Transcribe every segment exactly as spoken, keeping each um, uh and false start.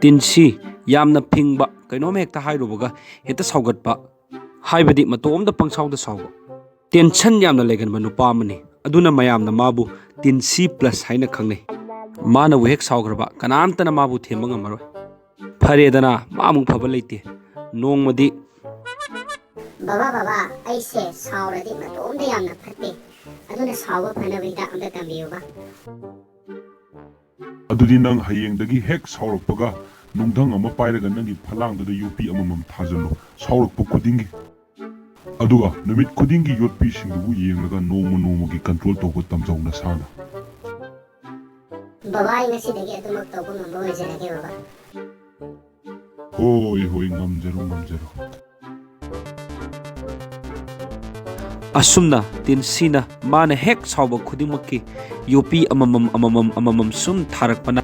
ꯇꯤꯟꯁꯤ ꯌꯥꯝꯅ ꯐꯤꯡꯕ, ꯀꯩꯅꯣꯝ ꯍꯦꯛꯇ ꯍꯥꯏꯔꯨꯕꯒ ꯍꯦꯛꯇ ꯁꯥꯎꯒꯠꯄ, ꯍꯥꯏꯕꯗꯤ ꯃꯇꯣꯝꯇ ꯄꯪꯁꯥꯎꯗ ꯁꯥꯎꯕ, ꯇꯦꯟꯁꯟ ꯌꯥꯝꯅ ꯂꯩꯒꯟꯕ ꯅꯨꯄꯥ ꯑꯃꯅꯤ꯫ ꯑꯗꯨꯅ ꯃꯌꯥꯝꯅ ꯃꯥꯕꯨ ꯇꯤꯟꯁꯤ ꯄ꯭ꯂꯁ ꯍꯥꯏꯅ ꯈꯪꯅꯩ꯫ ꯃꯥꯅꯕꯨ ꯍꯦꯛ ꯁꯥꯎꯈ꯭ꯔꯕ, ꯀꯅꯥꯝꯇꯅ ꯃꯥꯕꯨ ꯊꯦꯝꯕ ꯉꯝꯃꯔꯣꯏ꯫ ꯐꯔꯦꯗꯅ, ꯃꯥꯃꯨꯛ ꯐꯕ ꯂꯩꯇꯦ꯫ ꯅꯣꯡꯃꯗꯤ ꯕꯕꯥ, ꯕꯕꯥ, ꯑꯩꯁꯦ ꯁꯥꯎꯔꯗꯤ ꯃꯇꯣꯝꯇ ꯌꯥꯝꯅ ꯐꯠꯇꯦ, ꯑꯗꯨꯅ ꯁꯥꯎꯕ ꯐꯅꯕ ꯍꯤꯗꯥꯛ ꯑꯝꯇ ꯇꯝꯕꯤꯌꯨꯕ꯫ ꯑꯗꯨꯗꯤ ꯅꯪ ꯍꯌꯦꯡꯗꯒꯤ ꯍꯦꯛ ꯁꯥꯎꯔꯛꯄꯒ ꯅꯨꯡꯙꯪ ꯑꯃ ꯄꯥꯏꯔꯒ ꯅꯪꯒꯤ ꯐꯂꯥꯡꯗꯨꯗ ꯌꯣꯠꯄꯤ ꯑꯃꯃꯝ ꯊꯥꯖꯤꯜꯂꯨ, ꯁꯥꯎꯔꯛꯄ ꯈꯨꯗꯤꯡꯒꯤ꯫ ꯑꯗꯨꯒ ꯅꯨꯃꯤꯠ ꯈꯨꯗꯤꯡꯒꯤ ꯌꯣꯠꯄꯤꯁꯤꯡꯗꯨꯕꯨ ꯌꯦꯡꯂꯒ ꯅꯣꯡꯃ ꯅꯣꯡꯃꯒꯤ ꯀꯟꯇ꯭ꯔꯣꯜ ꯇꯧꯕ ꯇꯝꯖꯧ ꯅꯁꯥꯅ꯫ ꯕꯕꯥ, ꯑꯩ ꯉꯁꯤꯗꯒꯤ ꯑꯗꯨꯃꯛ ꯇꯧꯕ ꯉꯝꯕ ꯑꯣꯏꯖꯔꯒꯦ, ꯕꯕꯥ꯫ ꯍꯣꯏ, ꯍꯣꯏ, ꯉꯝꯖꯔꯣ, ꯉꯝꯖꯔꯣ꯫ ꯑꯁꯨꯝꯅ ꯇꯤꯟꯁꯤꯅ ꯃꯥꯅ ꯍꯦꯛ ꯁꯥꯎꯕ ꯈꯨꯗꯤꯡꯃꯛꯀꯤ ꯌꯣꯠꯄꯤ ꯑꯃꯃꯝ, ꯑꯃꯃꯝ, ꯑꯃꯃꯝ ꯁꯨꯝ ꯊꯥꯔꯛꯄꯅ,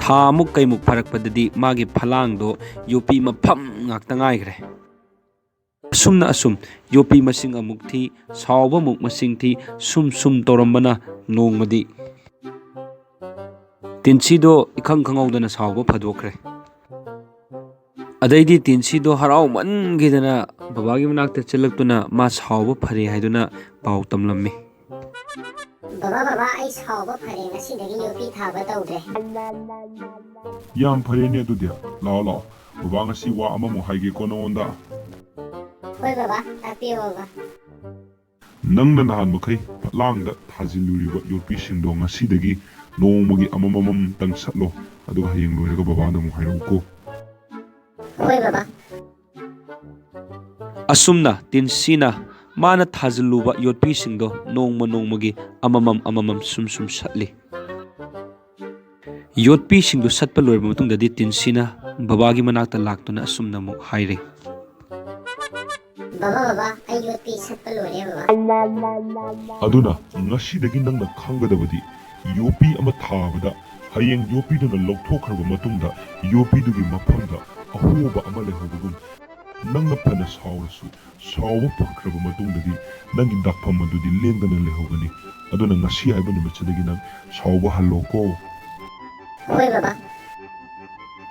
ꯊꯥ ꯑꯃꯨꯛ ꯀꯩꯃꯨꯛ ꯐꯥꯔꯛꯄꯗꯗꯤ ꯃꯥꯒꯤ ꯐꯂꯥꯡꯗꯣ ꯌꯣꯠꯄꯤ ꯃꯐꯝ ꯉꯥꯛꯇ ꯉꯥꯏꯈ꯭ꯔꯦ꯫ ꯑꯁꯨꯝꯅ ꯑꯁꯨꯝ ꯌꯣꯠꯄꯤ ꯃꯁꯤꯡ ꯑꯃꯨꯛ ꯊꯤ, ꯁꯥꯎꯕ ꯑꯃꯨꯛ ꯃꯁꯤꯡ ꯊꯤ, ꯁꯨꯝ ꯁꯨꯝ ꯇꯧꯔꯝꯕꯅ ꯅꯣꯡꯃꯗꯤ ꯇꯤꯟꯁꯤꯗꯣ ꯏꯈꯪ ꯈꯪꯍꯧꯗꯅ ꯁꯥꯎꯕ ꯐꯥꯗꯣꯛꯈ꯭ꯔꯦ꯫ ꯑꯗꯩꯗꯤ ꯇꯤꯟꯁꯤꯗꯣ ꯍꯔꯥꯎꯃꯟꯈꯤꯗꯅ ꯕꯕꯥꯒꯤ ꯃꯅꯥꯛꯇ ꯆꯦꯜꯂꯛꯇꯨꯅ ꯃꯥ ꯁꯥꯎꯕ ꯐꯔꯦ ꯍꯥꯏꯗꯨꯅ ꯄꯥꯎ ꯇꯝꯂꯝꯃꯤ꯫ ꯕꯕꯥ, ꯕꯕꯥ, ꯑꯩ ꯁꯥꯎꯕ ꯐꯔꯦ, ꯉꯁꯤꯗꯒꯤ ꯌꯣꯠꯄꯤ ꯊꯥꯕ ꯇꯧꯗ꯭ꯔꯦ꯫ ꯌꯥꯝ ꯐꯔꯦꯅꯦ ꯑꯗꯨꯗꯤ꯫ ꯂꯥꯛꯑꯣ, ꯂꯥꯛꯑꯣ, ꯕꯕꯥ ꯉꯁꯤ ꯋꯥ ꯑꯃꯃꯨꯛ ꯍꯥꯏꯒꯦꯀꯣ ꯅꯉꯣꯟꯗ꯫ ꯍꯣꯏ ꯕꯕꯥ, ꯇꯥꯛꯄꯤꯌꯣ ꯕꯕꯥ꯫ ꯅꯪꯅ ꯅꯍꯥꯟ ꯃꯈꯩ ꯐꯠꯂꯥꯡꯗ ꯊꯥꯖꯤꯜꯂꯨꯔꯤꯕ ꯌꯣꯠꯄꯤꯁꯤꯡꯗꯣ ꯉꯁꯤꯗꯒꯤ ꯅꯣꯡꯃꯒꯤ ꯑꯃꯃꯝꯇꯪ ꯁꯠꯂꯣ, ꯑꯗꯨꯒ ꯍꯌꯦꯡ ꯂꯣꯏꯔꯒ ꯕꯕꯥꯗ ꯑꯃꯨꯛ ꯍꯥꯏꯔꯛꯎꯀꯣ꯫ ꯍꯣꯏ ꯕꯕꯥ꯫ ꯑꯁꯨꯝꯅ ꯇꯤꯟꯁꯤꯅ ꯃꯥꯅ ꯊꯥꯖꯤꯜꯂꯨꯕ ꯌꯣꯠꯄꯤꯁꯤꯡꯗꯣ ꯅꯣꯡꯃ ꯅꯣꯡꯃꯒꯤ ꯑꯃꯃꯝ ꯑꯃꯃꯝ ꯁꯨꯝ ꯁꯨꯝ ꯁꯠꯂꯤ꯫ ꯌꯣꯠꯄꯤꯁꯤꯡꯗꯨ ꯁꯠꯄ ꯂꯣꯏꯔꯕ ꯃꯇꯨꯡꯗꯗꯤ ꯇꯤꯟꯁꯤꯅ ꯕꯕꯥꯒꯤ ꯃꯅꯥꯛꯇ ꯂꯥꯛꯇꯨꯅ ꯑꯁꯨꯝꯅ ꯑꯃꯨꯛ ꯍꯥꯏꯔꯤ꯫ ꯕꯕꯥ, ꯕꯕꯥ, ꯑꯩ ꯌꯣꯠꯄꯤ ꯁꯠꯄ ꯂꯣꯏꯔꯦ ꯕꯕꯥ꯫ ꯑꯗꯨꯅ ꯉꯁꯤꯗꯒꯤ ꯅꯪꯅ ꯈꯪꯒꯗꯕꯗꯤ ꯌꯣꯠꯄꯤ ꯑꯃ ꯊꯥꯕꯗ ꯍꯌꯦꯡ ꯌꯣꯠꯄꯤꯗꯨꯅ ꯂꯧꯊꯣꯛꯈ꯭ꯔꯕ ꯃꯇꯨꯡꯗ ꯌꯣꯠꯄꯤꯗꯨꯒꯤ ꯃꯐꯝꯗ ꯑꯍꯣꯕ ꯑꯃ ꯂꯩꯍꯧꯕꯒꯨꯝ ꯅꯪꯅ ꯐꯅ ꯁꯥꯎꯔꯁꯨ ꯁꯥꯎꯕ ꯐꯈ꯭ꯔꯕ ꯃꯇꯨꯡꯗꯗꯤ ꯅꯪꯒꯤ ꯗꯥꯛꯐꯝ ꯑꯗꯨꯗꯤ ꯂꯦꯡꯗꯅ ꯂꯩꯍꯧꯒꯅꯤ꯫ ꯑꯗꯨꯅ ꯉꯁꯤ ꯍꯥꯏꯕ ꯅꯨꯃꯤꯠꯁꯤꯗꯒꯤ ꯅꯪ ꯁꯥꯎꯕ ꯍꯜꯂꯣꯀꯣ꯫ ꯍꯣꯏ ꯍꯣꯏ ꯕꯕꯥ꯫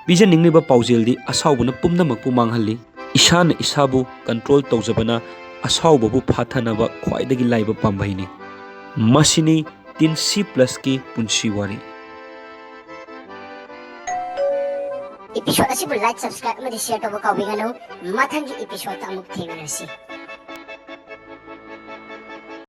ꯄꯤꯖꯅꯤꯡꯂꯤꯕ ꯄꯥꯎꯖꯦꯜꯗꯤ ꯑꯁꯥꯎꯕꯅ ꯄꯨꯝꯅꯃꯛꯄꯨ ꯃꯥꯡꯍꯜꯂꯤ꯫ ꯏꯁꯥꯅ ꯏꯁꯥꯕꯨ ꯀꯟꯇ꯭ꯔꯣꯜ ꯇꯧꯖꯕꯅ ꯑꯁꯥꯎꯕꯕꯨ ꯐꯥꯊꯅꯕ ꯈ꯭ꯋꯥꯏꯗꯒꯤ ꯂꯥꯏꯕ ꯄꯥꯝꯕꯩꯅꯤ꯫ ꯃꯁꯤꯅꯤ ꯇꯤꯟ ꯁꯤ ꯄ꯭ꯂꯁꯀꯤ ꯄꯨꯟꯁꯤ ꯋꯥꯔꯤ꯫ Episode ꯑꯁꯤꯕꯨ like, subscribe ꯑꯃꯗꯤ share ꯇꯧꯕ ꯀꯥꯎꯕꯤꯒꯅꯨ꯫ ꯃꯊꯪꯒꯤ episode ꯑꯃꯨꯛ ꯊꯦꯡꯅꯔꯁꯤ꯫